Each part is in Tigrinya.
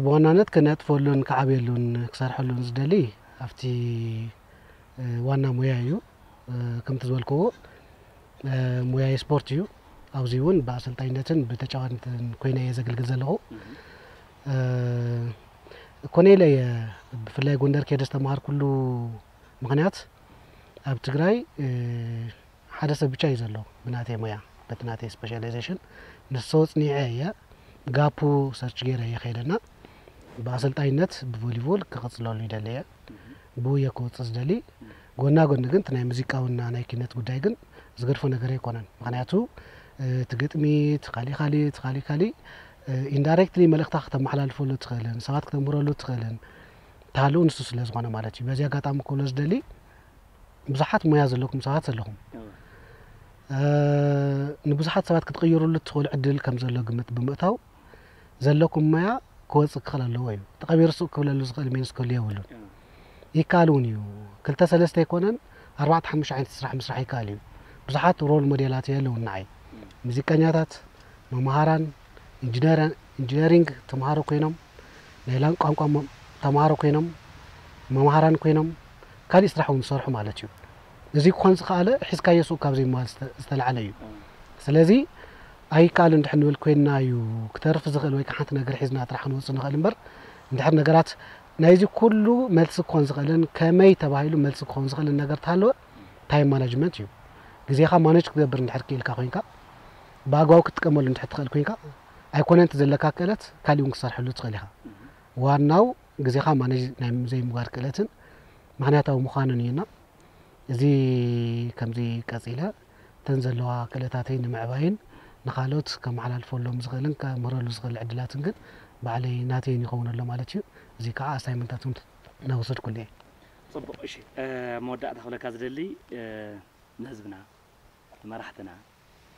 ብዋናነት ክነጥፈሉን ክዓብየሉን ክሰርሐሉን ዝደሊ ኣብቲ ዋና ሞያ እዩ። ከምቲ ዝበልክዎ ሞያይ ስፖርት እዩ። ኣብዚ እውን ብኣሰልጣኝነትን ብተጫዋትነትን ኮይነ እየ ዘገልግል ዘለኹ። ኮነ ኢለ እየ ብፍላይ ጎንደር ከይደ ዝተምሃርኩሉ ምኽንያት ኣብ ትግራይ ሓደ ሰብ ብቻ እዩ ዘሎ ብናተይ ሞያ፣ በቲ ናተይ ስፔሻላይዜሽን ንሶ ጽኒዐ እየ። ጋፑ ሰርች ገይረ እየ ከይደና ብኣሰልጣኝነት ብቮሊቦል ክቕጽለሉ ይደሊ እየ። ብኡ እየ ክወጽእ ዝደሊ። ጎና ጎኒ ግን እቲ ናይ ሙዚቃውና ናይ ኪነት ጉዳይ ግን ዝገድፎ ነገር ኣይኮነን። ምኽንያቱ እቲ ግጥሚ እቲ ካሊእ ካሊእ እቲ ካሊእ ካሊእ ኢንዳይሬክትሊ መልእኽታ ክተመሓላልፈሉ ትኽእልን ሰባት ክተምህረሉ ትኽእልን ተሃልኡ ንሱ ስለ ዝኾነ ማለት እዩ። በዚ ኣጋጣሚ ክብሎ ዝደሊ ብዙሓት ሞያ ዘለኩም ሰባት ዘለኹም ንብዙሓት ሰባት ክትቕይሩሉ ትኽእሉ ዕድል ከም ዘሎ ግምት ብምእታው ዘለኩም ሞያ ክወፅእ ክኽእል ኣለዎ እዩ። ተቐቢሩ ሱቕ ክብለሉ ዝኽእል ሜንስ ክህሉ የብሉን። ይከኣል እውን እዩ። ክልተ ሰለስተ ኣይኮነን ኣርባዕተ ሓሙሽተ ዓይነት ስራሕ ምስራሕ ይከኣል እዩ። ብዙሓት ሮል ሞዴላት ኣለውን ንዓይ ሙዚቀኛታት፣ መምሃራን፣ ኢንጂነሪንግ ተምሃሮ ኮይኖም ናይ ላን ቋንቋ ተምሃሮ ኮይኖም መምሃራን ኮይኖም ካሊእ ስራሕ እውን ዝሰርሑ ማለት እዩ። እዚ ክኾን ዝኸኣለ ሒዝካዮ ሱቕ ካብ ዘይምባል ዝተላዕለ እዩ። ስለዚ ኣይከኣል እንድሕር ንብል ኮይንና እዩ ክተርፍ ዝኽእል ወይ ሓንቲ ነገር ሒዝና ጥራሕ ክንወፅእ ንኽእል እምበር እንድሕር ነገራት ናይዚ ኩሉ መልሲ ክኾን ዝኽእልን ከመይ ተባሂሉ መልሲ ክኾን ዝኽእልን ነገር ተሃለወ ታይም ማናጅመንት እዩ። ግዜኻ ማነጅ ክትገብር እንድሕር ክኢልካ ኮይንካ ብኣግባቡ ክትጥቀመሉ እንድሕር ትኽእል ኮይንካ ኣይኮነን እቲ ዘለካ ክእለት ካሊእ እውን ክትሰርሐሉ ትኽእል ኢኻ። ዋናው ግዜኻ ማነጅ ናይ ዘይምግባር ክእለትን ምኽንያታዊ ምዃኑን እዩና። እዚ ከምዚ ቀጺለ እተን ዘለዋ ክእለታተይ ንምዕባይን ንኻልኦት ከመሓላልፈሎም ዝኽእልን ከምህረሉ ዝኽእል ዕድላትን ግን ባዕለይ ናተይን ይኸውን ኣሎ ማለት እዩ። እዚ ከዓ ኣሳይመንታት እውን እናወሰድኩሉ እየ። ፅቡቕ። እሺ፣ መወዳእታ ክብለካ ዝደሊ ንህዝብና ንመራሕትና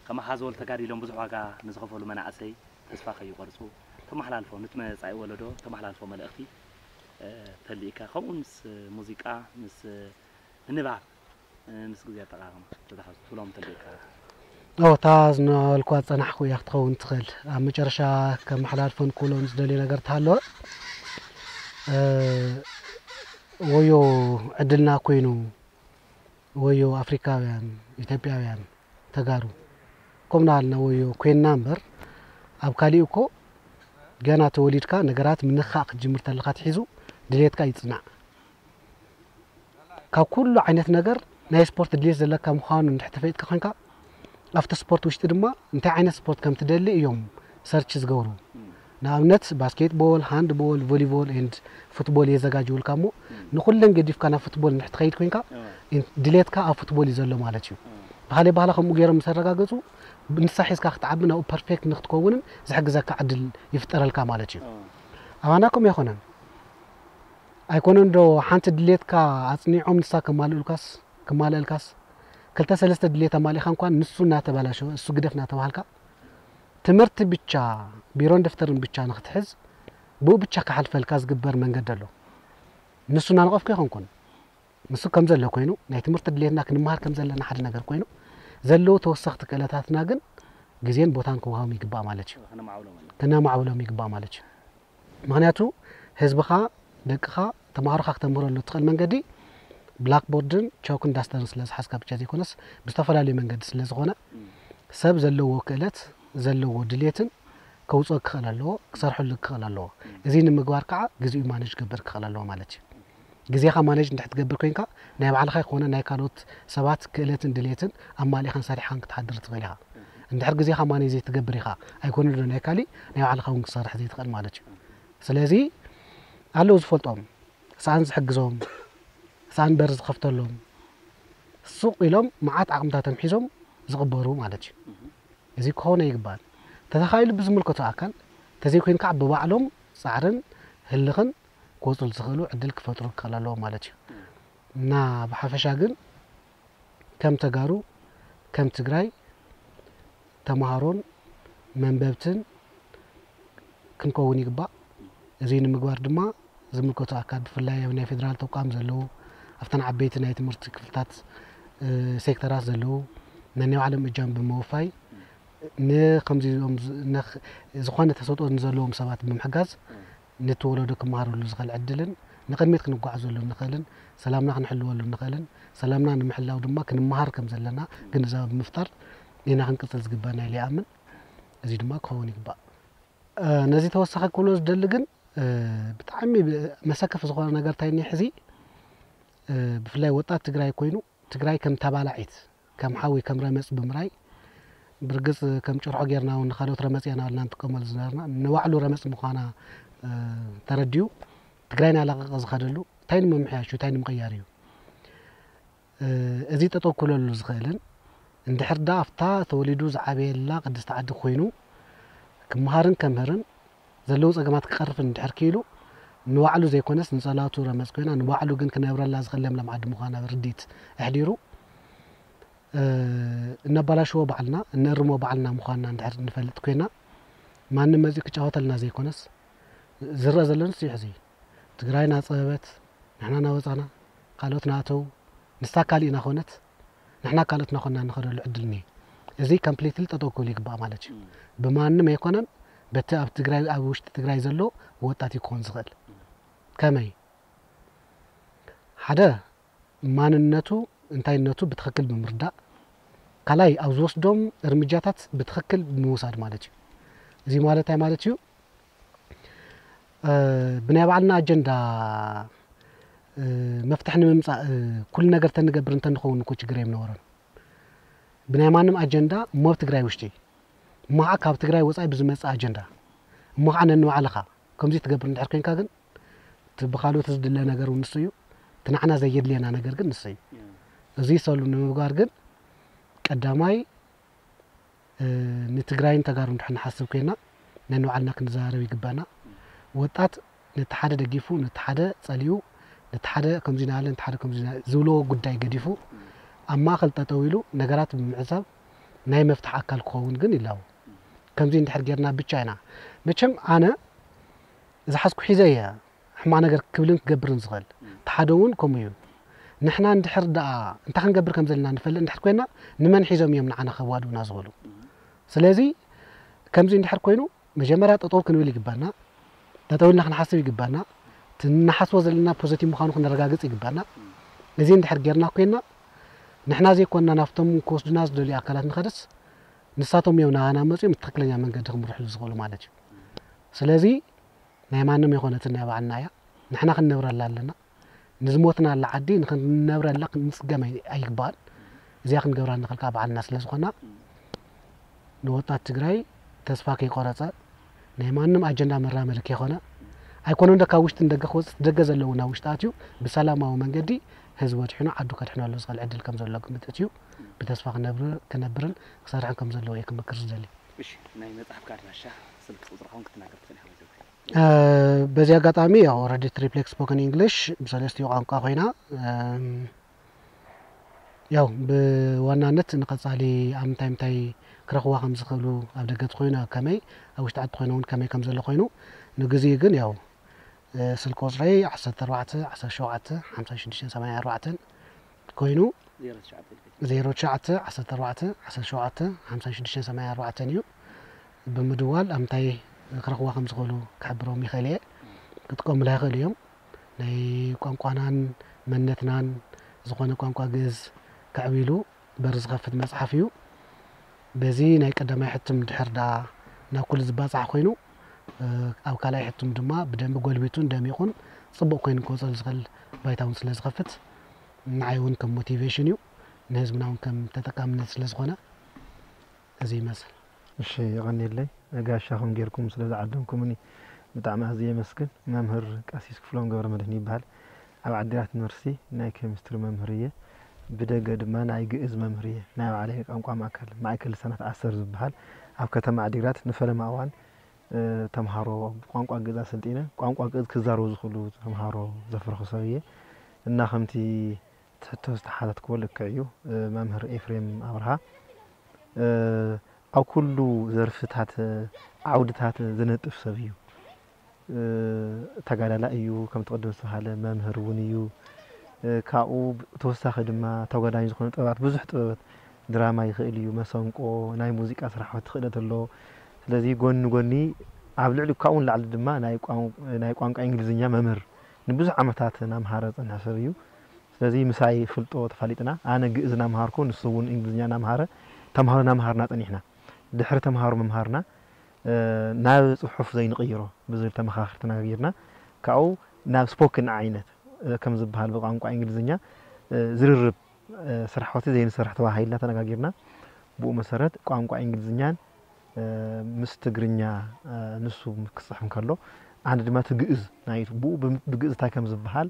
ከማኻ ዝበሉ ተጋዲሎም ብዙሕ ዋጋ ንዝኸፈሉ መናእሰይ ተስፋ ከይቆርፁ ተመሓላልፎ፣ ንትመፃኢ ወለዶ ተመሓላልፎ መልእኽቲ ተልኢካ፣ ከምኡ ምስ ሙዚቃ ምስ ንባብ ምስ ግዜ ኣጠቓቕማ ተተሓዙ ትብሎም ተልኢካ? እታ ዝናበልኳ ዝፀናሕኩ እያ ክትኸውን ትኽእል። ኣብ መጨረሻ ከመሓላልፎን ክብሎን ዝደልዮ ነገር ተሃለወ ወዮ ዕድልና ኮይኑ ወዮ ኣፍሪካውያን ኢትዮጵያውያን ተጋሩ ከምና ኣልና ወዮ ኮይንና እምበር ኣብ ካሊእ እኮ ገና ተወሊድካ ነገራት ምንኻእ ክትጅምር ተለካ ትሒዙ ድሌትካ ይፅናዕ። ካብ ኩሉ ዓይነት ነገር ናይ ስፖርት ድሌት ዘለካ ምዃኑ እንድሕር ተፈሊጥካ ኮይንካ ኣብቲ ስፖርት ውሽጢ ድማ እንታይ ዓይነት ስፖርት ከም ትደሊ እዮም ሰርች ዝገብሩ። ንኣብነት ባስኬትቦል፣ ሃንድቦል፣ ቮሊቦል ኤንድ ፉትቦል የዘጋጅውልካ እሞ ንኩለን ገዲፍካ ናብ ፉትቦል እንድሕር ትኸይድ ኮይንካ ድሌትካ ኣብ ፉትቦል እዩ ዘሎ ማለት እዩ። ብካሊእ ባህላ ከምኡ ገይሮም ምስ ኣረጋገፁ ንሳ ሒዝካ ክትዓቢ ናብኡ ፐርፌክት ንክትከውንን ዝሕግዘካ ዕድል ይፍጠረልካ ማለት እዩ። ኣባና ከምኡ ኣይኮነን። ኣይኮነን ዶ ሓንቲ ድሌትካ ኣፅኒዖም ንሳ ከማልኡልካስ ከማልእልካስ ክልተ ሰለስተ ድሌት ኣማሊእካ እንኳን ንሱ እናተባላሸወ እሱ ግደፍ እናተባሃልካ ትምህርቲ ብቻ ቢሮን ደፍተርን ብቻ ንክትሕዝ ብኡ ብቻ ክሓልፈልካ ዝግበር መንገዲ ኣሎ። ንሱ እናነቐፍኩ ኣይኮንኩን። ንሱ ከም ዘሎ ኮይኑ ናይ ትምህርቲ ድሌትና ክንመሃር ከም ዘለና ሓደ ነገር ኮይኑ ዘለዉ ተወሰኽቲ ክእለታትና ግን ግዜን ቦታን ክወሃቦም ይግባእ ማለት እዩ። ከነማዕብሎም ይግባእ ማለት እዩ። ምኽንያቱ ህዝብኻ፣ ደቅኻ፣ ተምሃሮኻ ክተምህረሉ እትኽእል መንገዲ ብላክቦርድን ቾክን ዳስተርን ስለ ዝሓዝካ ብቻ ዘይኮነስ ብዝተፈላለዩ መንገዲ ስለ ዝኾነ ሰብ ዘለዎ ክእለት ዘለዎ ድሌትን ከውፅኦ ክኽእል ኣለዎ፣ ክሰርሐሉ ክኽእል ኣለዎ። እዚ ንምግባር ከዓ ግዚኡ ማነጅ ክገብር ክኽእል ኣለዎ ማለት እዩ። ግዜኻ ማነጅ እንድሕር ትገብር ኮይንካ ናይ ባዕልኻ ይኮነ ናይ ካልኦት ሰባት ክእለትን ድሌትን ኣማሊእኻን ሰሪሕኻን ክትሓድር ትኽእል ኢኻ። እንድሕር ግዜኻ ማነጅ ዘይትገብር ኢኻ ኣይኮነ ዶ ናይ ካሊእ ናይ ባዕልኻ እውን ክትሰርሕ ዘይትኽእል ማለት እዩ። ስለዚ ኣለዉ ዝፈልጦም ሰኣን ዝሕግዞም ሰኣን በር ዝኸፍተሎም ሱቕ ኢሎም መዓት ዓቕምታቶም ሒዞም ዝቕበሩ ማለት እዩ። እዚ ክኸውን ኣይግባእን። ተተኻኢሉ ብዝምልከቶ ኣካል ተዘይኮይኑ ከዓ ብባዕሎም ፃዕርን ህልኽን ክወፅሉ ዝኽእሉ ዕድል ክፈጥሩ ክኽእል ኣለዎም ማለት እዩ። እና ብሓፈሻ ግን ከም ተጋሩ ከም ትግራይ ተምሃሮን መንበብትን ክንከውን ይግባእ። እዚ ንምግባር ድማ ዝምልከቶ ኣካል ብፍላይ ኣብ ናይ ፌደራል ተቋም ዘለዉ ኣብተን ዓበይቲ ናይ ትምህርቲ ክፍልታት ሴክተራት ዘለዉ ነናይ ባዕሎም እጃም ብምውፋይ ንከምዚኦም ዝኾነ ተሰጥኦ ንዘለዎም ሰባት ብምሕጋዝ ነቲ ወለዶ ክመሃረሉ ዝኽእል ዕድልን ንቕድሚት ክንጓዓዘሉ ንኽእልን ሰላምና ክንሕልወሉ ንኽእልን ሰላምና ንምሕላው ድማ ክንመሃር ከም ዘለና ግንዛብ ብምፍጣር ኢና ክንቅፅል ዝግበና ኢለ ይኣምን። እዚ ድማ ክኸውን ይግባእ። ነዚ ተወሳኺ ክብሎ ዝደሊ ግን ብጣዕሚ መሰከፊ ዝኾነ ነገር እንታይ እኒኦ ሕዚ ብፍላይ ወጣት ትግራይ ኮይኑ ትግራይ ከም ተባላዒት ከም ሓዊ ከም ረመፅ ብምራይ ብርግፅ ከም ጭርሖ ጌርና እውን ንካልኦት ረመፅ ኢና እናበልና ንጥቀመሉ ዝነበርና ንባዕሉ ረመፅ ምዃና ተረዲኡ ትግራይ ናላቐቐ ዝኸደሉ እንታይ ንምምሕያሹ እንታይ ንምቕያር እዩ እዚ ጠጠው ክብለሉ ዝኽእልን እንድሕር ዳ ኣብታ ተወሊዱ ዝዓበየላ ቅድስቲ ዓዲ ኮይኑ ክመሃርን ከምህርን ዘለዉ ፀገማት ክቐርፍን እንድሕር ክኢሉ ንባዕሉ ዘይኮነስ ንፀላቱ ረመፅ ኮይና ንባዕሉ ግን ክነብረላ ዝኽእል ለምለም ዓዲ ምዃና ርድኢት ኣሕዲሩ እነባላሽዎ ባዕልና እነእርሞ ባዕልና ምዃንና እንድሕር ንፈልጥ ኮይና ማንም መፂኡ ክጫወተልና ዘይኮነስ ዝረአ ዘሎ ንሱ እዩ ሕዚ ትግራይ ናፀበበት ንሕና ናወፃና ካልኦት ናኣተው ንሳ ካሊእ ናኾነት ንሕና ካልኦት ናኾንና ንኸደሉ ዕድል እኒሀ እዚ completely ጠጠው ክብል ይግባእ ማለት እዩ ብማንም ኣይኮነን በቲ ኣብ ትግራይ ኣብ ውሽጢ ትግራይ ዘሎ ወጣት እዩ ክኾን ዝኽእል ከመይ ሓደ ማንነቱ እንታይነቱ ብትኽክል ብምርዳእ ካልኣይ ኣብ ዝወስዶም እርምጃታት ብትኽክል ብምውሳድ ማለት እዩ እዚ ማለት እንታይ ማለት እዩ ብናይ ባዕልና ኣጀንዳ መፍትሒ ንምምፃእ ኩሉ ነገር ተንገብር እንተንኸውን እኮ ችግር የምነበሮን ብናይ ማንም ኣጀንዳ እሞ ኣብ ትግራይ ውሽጢ እሞ ከዓ ካብ ትግራይ ወፃኢ ብዝመፅእ ኣጀንዳ እሞ ከዓ ነንባዕልኻ ከምዚ ትገብር እንድሕር ኮይንካ ግን እቲ ብካልኦት ዝድለ ነገር እውን ንሱ እዩ እቲ ንዓና ዘየድልየና ነገር ግን ንሱ እዩ እዚ ሰሉ ንምግባር ግን ቀዳማይ ንትግራይን ተጋሩ እንድሕር ንሓስብ ኮይና ነንባዕልና ክንዘራረብ ይግባና ወጣት ነቲ ሓደ ደጊፉ ነቲ ሓደ ፀሊኡ ነቲ ሓደ ከምዚ ናለ ነቲ ሓደ ከምዚ ዝብልዎ ጉዳይ ገዲፉ ኣብ ማእኸል ጠጠው ኢሉ ነገራት ብምዕዛብ ናይ መፍትሒ ኣካል ክኸውን ግን ይላው ከምዚ እንድሕር ጌርና ብቻ ኢና መቸም ኣነ ዝሓዝኩ ሒዘ እየ ሕማቕ ነገር ክብልን ክገብርን ዝኽእል እቲ ሓደ እውን ከምኡ እዩ ንሕና እንድሕር ደኣ እንታይ ክንገብር ከም ዘለና ንፈልጥ እንድሕር ኮይና ንመን ሒዞም እዮም ንዓና ከዋድኡና ዝኽእሉ ስለዚ ከምዚ እንድሕር ኮይኑ መጀመርያ ጠጠው ክንብል ይግባና ጠጠው ኢልና ክንሓስብ ይግባና ትንሓስቦ ዘለና ፖዘቲቭ ምዃኑ ክነረጋግፅ ይግባና እዚ እንድሕር ጌርና ኮይና ንሕና ዘይኮንና ናብቶም ክወስዱና ዝደልዩ ኣካላት ንኸደስ ንሳቶም እዮም ናባና መፅኦም ትክክለኛ መንገዲ ክምርሕሉ ዝኽእሉ ማለት እዩ ስለዚ ናይ ማንም የኾነትን ናይ ባዕልና እያ ንሕና ክንነብረላ ኣለና ንዝሞትናላ ዓዲ ንክንነብረላ ክንፅገም ኣይግባእን እዚኣ ክንገብራ ንኽእል ከዓ ባዕልና ስለ ዝኾና ንወጣት ትግራይ ተስፋ ከይቆረፀ ናይ ማንም ኣጀንዳ መራመዲ ከይኾነ ኣይኮነን ዶ ካብ ውሽጢ ንደገ ክወፅእ ደገ ዘለዉ ናብ ውሽጢ ኣትዩ ብሰላማዊ መንገዲ ህዝቢ ወድሕኑ ዓዱ ከድሕነሉ ዝኽእል ዕድል ከም ዘሎ ግምት እትዩ ብተስፋ ክነብርን ክሰርሕን ከም ዘለዎ እየ ክምክር ዝደሊ። እሺ ናይ መፅሓፍካ ኣድራሻ ስልኪ ቁፅርኻ እውን ክትናገር ትኽእል ኢኻ በዚ ኣጋጣሚ። በዚ ኣጋጣሚ ያው ኦረዲ ትሪፕሌክስ ስፖክን ኢንግሊሽ ብሰለስቲኡ ቋንቋ ኮይና ያው ብዋናነት ንቐፃሊ ኣብ ምንታይ ምንታይ ክረኽብዋ ከም ዝኽእሉ ኣብ ደገ ተኮይኑ ከመይ ኣብ ውሽጢ ዓዲ ተኮይኑ እውን ከመይ ከም ዘሎ ኮይኑ ንግዚኡ ግን ያው ስልኪ ቁፅረይ ዓሰርተ ኣርባዕተ ዓሰርተ ሸውዓተ ሓምሳ ሽዱሽተ ሰማንያ ኣርባዕተ ኮይኑ ዜሮ ትሽዓተ ዓሰርተ ኣርባዕተ ዓሰርተ ሸውዓተ ሓምሳ ሽዱሽተ ሰማንያ ኣርባዕተ እዩ ብምድዋል ኣብ ምንታይ ክረኽብዋ ከም ዝኽእሉ ክሕብሮም ይኽእል እየ ክጥቀሙላ ይኽእሉ እዮም ናይ ቋንቋናን መንነትናን ዝኾነ ቋንቋ ግእዝ ከዕብይሉ በር ዝኸፍት መፅሓፍ እዩ። በዚ ናይ ቀዳማይ ሕትም ድሕር ደኣ ናብ ኩሉ ዝባፃሕ ኮይኑ ኣብ ካልኣይ ሕትም ድማ ብደንቢ ጎልቢቱን ደሚቑን ፅቡቕ ኮይኑ ክወፀሉ ዝኽእል ባይታ እውን ስለ ዝኸፍት ንዓይ እውን ከም ሞቲቬሽን እዩ ንህዝብና እውን ከም ተጠቃምነት ስለ ዝኾነ እዚ ይመስል። እሺ የቐንየለይ ጋሻኹም ጌርኩም ስለ ዝዓደምኩምኒ ብጣዕሚ ኣዝየ የመስግን። መምህር ቀሲስ ክፍሎም ገብረመድህን ይበሃል። ኣብ ዓዲግራት ዩኒቨርሲቲ ናይ ኬሚስትሪ መምህር እየ። ብደገ ድማ ናይ ግእዝ መምህር እየ። ናይ ባዕለይ ቋንቋ ማእከል፣ ማእከል ልሳናት ኣሰር ዝበሃል ኣብ ከተማ ዓዲግራት ንፈለማ እዋን ተምሃሮ ብቋንቋ ግእዝ ኣሰልጢነ ቋንቋ ግእዝ ክዛረቡ ዝኽእሉ ተምሃሮ ዘፍረኹ ሰብ እየ እና ከምቲ እቲ ሕቶ ዝተሓተትክዎ ልክዕ እዩ። መምህር ኤፍሬም ኣብርሃ ኣብ ኩሉ ዘርፍታት ዓውድታት ዝነጥፍ ሰብ እዩ። ተጋዳላይ እዩ፣ ከምቲ ቅድም ዝተባህለ መምህር እውን እዩ። ካብኡ ተወሳኺ ድማ ተጓዳኝ ዝኾነ ጥበባት፣ ብዙሕ ጥበባት፣ ድራማ ይኽእል እዩ፣ መሰንቆ፣ ናይ ሙዚቃ ስራሕቲ ክእለት ኣለዎ። ስለዚ ጎኒ ንጎኒ ኣብ ልዕሊ ካብኡ ንላዕሊ ድማ ናይ ቋን- ናይ ቋንቋ እንግሊዝኛ መምህር ንብዙሕ ዓመታት እናምሃረ ዝጸንሐ ሰብ እዩ። ስለዚ ምሳይ ፍልጦ ተፋሊጥና፣ ኣነ ግእዝ እናምሃርኩ ንሱ እውን እንግሊዝኛ እናምሃረ ተምሃሮ እናምሃርና ጸኒሕና። ድሕሪ ተምሃሮ ምምሃርና ናብ ጽሑፍ ዘይንቕይሮ ብዝብል ተመኻኺር ተነጋጊርና፣ ካብኡ ናብ ስፖክን ዓይነት ከም ዝበሃል ብቋንቋ እንግሊዝኛ ዝርርብ ስራሕቲ ዘይንሰርሕ ተባሂልና ተነጋጊርና። ብኡ መሰረት ቋንቋ እንግሊዝኛን ምስ ትግርኛ ንሱ ክፅሕፍ እንከሎ ኣነ ድማ እቲ ግእዝ ናይ ብኡ ብም- ብግእዝ እንታይ ከም ዝበሃል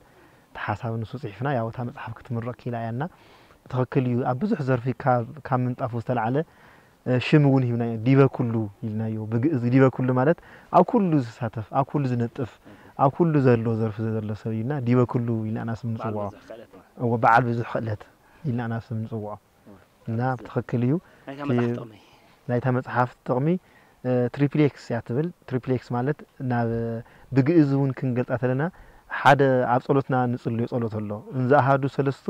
እቲ ሓሳብ ንሱ ፅሒፍና። ያው እታ መፅሓፍ ክትምረቕ ክኢላ እያ እና ትኽክል እዩ። ኣብ ብዙሕ ዘርፊ ካብ ካብ ምንጣፉ ዝተላዕለ ሽም እውን ሂብናዮ። ዲበ ኩሉ ኢልናዮ። ብግእዝ ዲበ ኩሉ ማለት ኣብ ኩሉ ዝሳተፍ፣ ኣብ ኩሉ ዝነጥፍ፣ ኣብ ኩሉ ዘሎ ዘርፊ ዘሎ ሰብ እዩ እና ዲበ ኩሉ ኢልና ኢና ስም ንፅውዖ። እወ በዓል ብዙሕ ክእለት ኢልና ኢና ስም ንፅውዖ። እና ብትኽክል እዩ። ናይታ መፅሓፍ ጥቕሚ ትሪፕሌክስ እያ ትብል። ትሪፕሌክስ ማለት ናብ ብግእዝ እውን ክንገልፃ ተለና ሓደ ኣብ ፀሎትና ንፅልዮ ፀሎት ኣሎ። እንዘ ኣሃዱ ሰለስቱ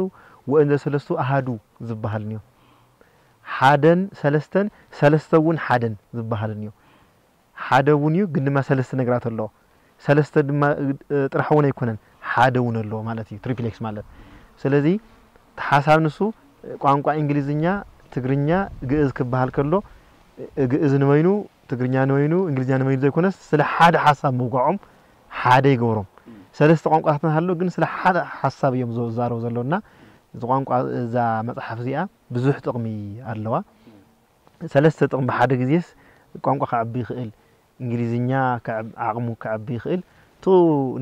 ወእንዘ ሰለስቱ ኣሃዱ ዝበሃል እኒዮ። ሓደን ሰለስተን ሰለስተ እውን ሓደን ዝበሃል እኒዮ። ሓደ እውን እዩ ግን ድማ ሰለስተ ነገራት ኣለዎ። ሰለስተ ድማ ጥራሕ እውን ኣይኮነን ሓደ እውን ኣለዎ ማለት እዩ ትሪፕሌክስ ማለት። ስለዚ እቲ ሓሳብ ንሱ ቋንቋ እንግሊዝኛ፣ ትግርኛ፣ ግእዝ ክበሃል ከሎ ግእዝ ንበይኑ፣ ትግርኛ ንበይኑ፣ እንግሊዝኛ ንበይኑ ዘይኮነስ ስለ ሓደ ሓሳብ ምውጋዖም ሓደ ይገብሮም። ሰለስተ ቋንቋታት እንተሃለዉ ግን ስለ ሓደ ሓሳብ እዮም ዝዛረቡ ዘለዉ እና እዚ ቋንቋ እዛ መፅሓፍ እዚኣ ብዙሕ ጥቕሚ ኣለዋ። ሰለስተ ጥቕሚ ብሓደ ግዜስ ቋንቋ ክዕቢ ይኽእል፣ እንግሊዝኛ ክዕብ- ዓቕሙ ክዕቢ ይኽእል። እቲ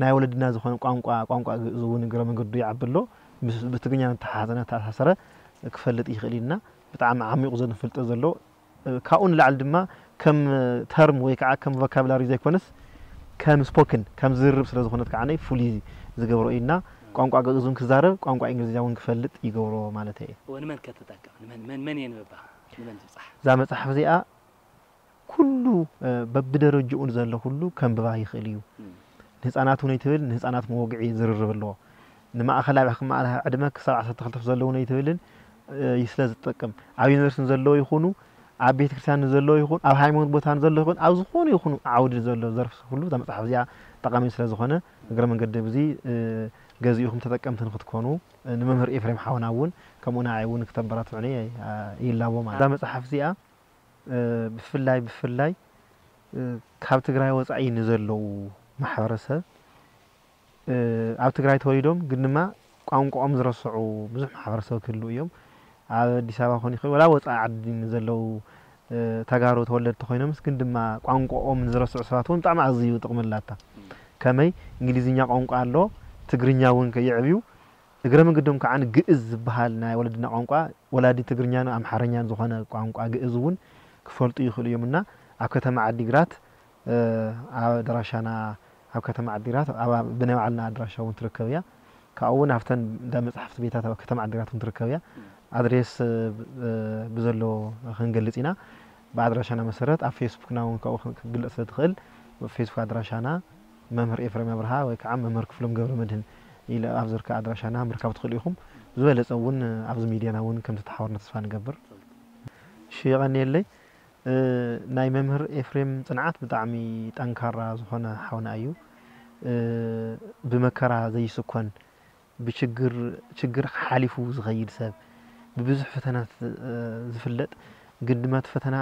ናይ ወለድና ዝኾነ ቋንቋ ቋንቋ ግእዝ እውን እግረ መንገዱ ይዓቢ ኣሎ። ምስ ብትግርኛ ዝተሓሓዘ እናተኣሳሰረ ክፈልጥ ይኽእል ኢልና ብጣዕሚ ዓሚቑ ዘንፍልጠ ዘሎ ካብኡ ንላዕሊ ድማ ከም ተርም ወይ ከዓ ከም ቮካብላሪ ዘይኮነስ ከም ስፖክን ከም ዝርርብ ስለ ዝኾነት ከዓ ፍሉይ ዝገብሮ እዩ እና ቋንቋ ግእዝ እውን ክዛረብ ቋንቋ እንግሊዝኛ እውን ክፈልጥ ይገብሮ ማለት እየ። እወ ንመን ከ ትጠቅም? ንመን መን መን የንብባ? ንመን ትብጻሕ? እዛ መጽሓፍ እዚኣ ኩሉ በብደረጅኡ ንዘሎ ኩሉ ከንብባ ይኽእል እዩ። ንህፃናት እውን ኣይትብል ንህፃናት መወግዒ ዝርርብ ኣለዎ። ንማእኸላይ ብሕክም ማእኸላይ ዕድመ ክሳብ ዓሰርተ ክልተ ዘለዉ ነይትብልን እዩ ስለ ዝጠቅም ኣብ ዩኒቨርሲቲ ንዘለዉ ይኹኑ ኣብ ቤተ ክርስቲያን ንዘለዉ ይኹን ኣብ ሃይማኖት ቦታ ንዘለዉ ይኹን ኣብ ዝኾነ ይኹኑ ዓውዲ ንዘሎ ዘርፍ ኩሉ እዛ መፅሓፍ እዚኣ ጠቃሚ ስለ ዝኾነ እግረ መንገዲ ብዚ ገዚእኹም ተጠቀምቲ ንክትኮኑ ንመምህር ኤፍሬም ሓውና እውን ከምኡ ንዓይ እውን ክተበራትዑኒ ይላቦ ማለት እዛ መፅሓፍ እዚኣ ብፍላይ ብፍላይ ካብ ትግራይ ወፃኢ ንዘለዉ ማሕበረሰብ ኣብ ትግራይ ተወሊዶም ግን ድማ ቋንቋኦም ዝረስዑ ብዙሕ ማሕበረሰብ ክህልዉ እዮም። ኣብ ኣዲስ ኣበባ ክኾኑ ይኽእል ወላ ወፃኢ ዓዲ ንዘለዉ ተጋሩ ተወለድቲ ኮይኖምስ ግን ድማ ቋንቋኦም ንዝረስዑ ሰባት እውን ብጣዕሚ ኣዝዩ ጥቕሚ ኣላታ። ከመይ እንግሊዝኛ ቋንቋ ኣሎ፣ ትግርኛ እውን ከይዕብዩ እግረ መንገዶም ከዓ ግእዝ ዝበሃል ናይ ወለድና ቋንቋ ወላዲ ትግርኛን ኣምሓርኛን ዝኾነ ቋንቋ ግእዝ እውን ክፈልጡ ይኽእሉ እዮም እና ኣብ ከተማ ዓዲግራት ኣብ ኣደራሻና ኣብ ከተማ ዓዲግራት ኣብ ብናይ ባዕልና ኣድራሻ እውን ትርከብ እያ። ካብኡ እውን ኣብተን እንዳ መፅሓፍቲ ቤታት ኣብ ከተማ ዓዲግራት እውን ትርከብ እያ። ኣድሬስ ብዘሎ ክንገልፅ ኢና። ብኣድራሻና መሰረት ኣብ ፌስቡክና እውን ካብኡ ክግለፅ ስለ ትኽእል ፌስቡክ ኣድራሻና መምህር ኤፍሬም ኣብርሃ ወይ ከዓ መምህር ክፍሎም ገብረ መድህን ኢለ ኣብ ዝርከብ ኣድራሻና ምርካብ ትኽእሉ ኢኹም። ዝበለፀ እውን ኣብዚ ሚድያና እውን ከም ተተሓወርና ተስፋ ንገብር። እሺ የቐንየለይ። ናይ መምህር ኤፍሬም ፅንዓት ብጣዕሚ ጠንካራ ዝኾነ ሓውና እዩ። ብመከራ ዘይስኮን ብችግር ችግር ሓሊፉ ዝኸይድ ሰብ ብብዙሕ ፈተናት ዝፍለጥ ግን ድማ እቲ ፈተና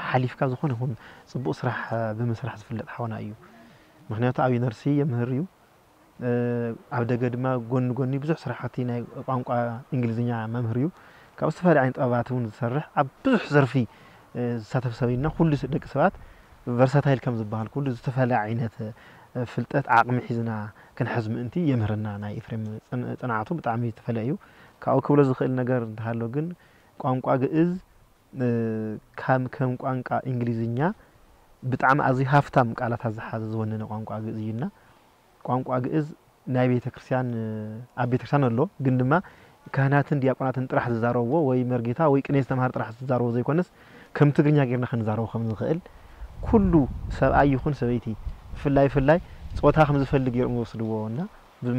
ሓሊፍካ ዝኾነ ይኹን ፅቡቕ ስራሕ ብምስራሕ ዝፍለጥ ሓውና እዩ። ምክንያቱ ኣብ ዩኒቨርሲቲ የምህር እዩ። ኣብ ደገ ድማ ጎኒ ጎኒ ብዙሕ ስራሕቲ ናይ ቋንቋ እንግሊዝኛ መምህር እዩ። ካብ ዝተፈላለዩ ዓይነት ጥበባት እውን ዝሰርሕ ኣብ ብዙሕ ዘርፊ ዝሳተፍ ሰብ እና ኩሉ ደቂ ሰባት ቨርሳታይል ከም ዝበሃል ኩሉ ዝተፈላለየ ዓይነት ፍልጠት ዓቕሚ ሒዝና ክንሕዝ ምእንቲ የምህረና ናይ ኤፍሬም ፅንዓቱ ብጣዕሚ ዝተፈለ እዩ። ካብኡ ክብሎ ዝኽእል ነገር እንተሃሎ ግን ቋንቋ ግእዝ ከም ከም ቋንቋ እንግሊዝኛ ብጣዕሚ ኣዝዩ ሃፍታም ቃላታት ዝሓዘ ዝወነነ ቋንቋ ግእዝ እዩና ቋንቋ ግእዝ ናይ ቤተ ክርስቲያን ኣብ ቤተ ክርስቲያን ኣሎ ግን ድማ ካህናትን ዲያቆናትን ጥራሕ ዝዛረብዎ ወይ መርጌታ ወይ ቅኔ ዝተምሃረ ጥራሕ ዝዛረቦ ዘይኮነስ ከም ትግርኛ ጌርና ክንዛረቦ ከም ንኽእል ኩሉ ሰብኣይ ይኹን ሰበይቲ ብፍላይ ብፍላይ ፆታ ከም ዝፈልግ ገይሮም ዝወስድዎ እና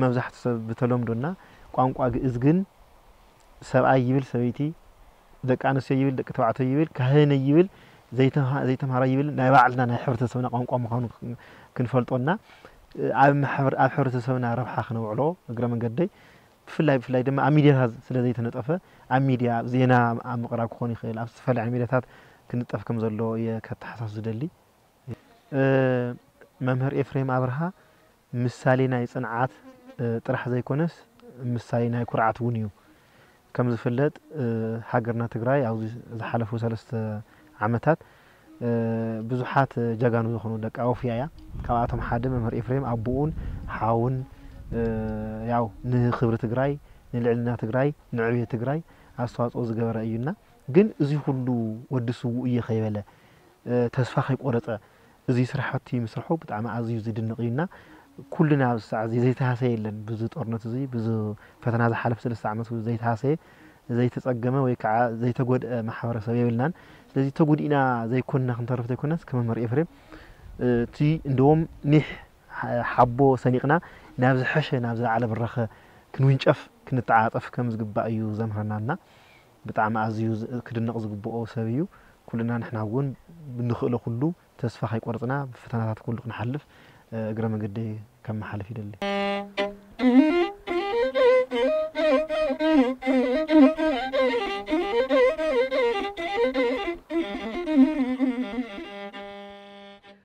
መብዛሕትኡ ሰብ ብተለምዶ እና ቋንቋ ግእዝ ግን ሰብኣይ ይብል ሰበይቲ ደቂ ኣንስትዮ ይብል ደቂ ተባዕትዮ ይብል ካህነይ ይብል ዘይተምሃ- ዘይተምሃረ ይብል ናይ ባዕልና ናይ ሕብረተሰብና ቋንቋ ምዃኑ ክንፈልጦና ኣብ ማሕበር- ኣብ ሕብረተሰብና ረብሓ ክነውዕሎ እግረ መንገደይ ብፍላይ ብፍላይ ድማ ኣብ ሚዲያታት ስለ ዘይተነጠፈ ኣብ ሚዲያ ኣብ ዜና ኣብ ምቕራብ ክኾን ይኽእል ኣብ ዝተፈላለዩ ሚዲያታት ክንጠፍ ከም ዘሎ እየ ከተሓሳስ ዝደሊ። መምህር ኤፍሬም ኣብርሃ ምሳሌ ናይ ጽንዓት ጥራሕ ዘይኮነስ ምሳሌ ናይ ኩርዓት እውን እዩ። ከም ዝፍለጥ ሃገርና ትግራይ ኣብዚ ዝሓለፉ ሰለስተ ዓመታት ብዙሓት ጀጋኑ ዝኾኑ ደቂ ኣወፍያ እያ። ካብኣቶም ሓደ መምህር ኤፍሬም ኣቦኡን ሓውን ያው ንክብሪ ትግራይ ንልዕልና ትግራይ ንዕብየት ትግራይ ኣስተዋፅኦ ዝገበረ እዩና ግን እዚ ኩሉ ወዲ ስውእ እየ ከይበለ ተስፋ ከይቆረፀ እዚ ስራሕቲ ምስርሑ ብጣዕሚ ኣዝዩ ዝድነቕ እዩና ኩልና ኣብዚ ሰዓት እዚ ዘይተሃሰየ የለን። ብዚ ጦርነት እዚ ብዚ ፈተና ዝሓለፈ ሰለስተ ዓመት ዘይተሃሰየ ዘይተፀገመ ወይ ከዓ ዘይተጎድአ ማሕበረሰብ የብልናን። ስለዚ ተጎዲእና ዘይኮንና ክንተርፍ ዘይኮነስ ከም መምህር ኤፍሬም እቲ እንደዎም ኒሕ ሓቦ ሰኒቕና ናብ ዝሐሸ ናብ ዝለዓለ ብራኸ ክንውንጨፍ ክንተዓፃፀፍ ከም ዝግባእ እዩ ዘምህረናና። ብጣዕሚ ኣዝዩ ክድነቕ ዝግብኦ ሰብ እዩ። ኩልና ንሕና እውን ብንኽእሎ ኩሉ ተስፋ ከይቆረፅና ብፈተናታት ኩሉ ክንሓልፍ እግረ መገደይ ከመሓልፍ ይደሊ።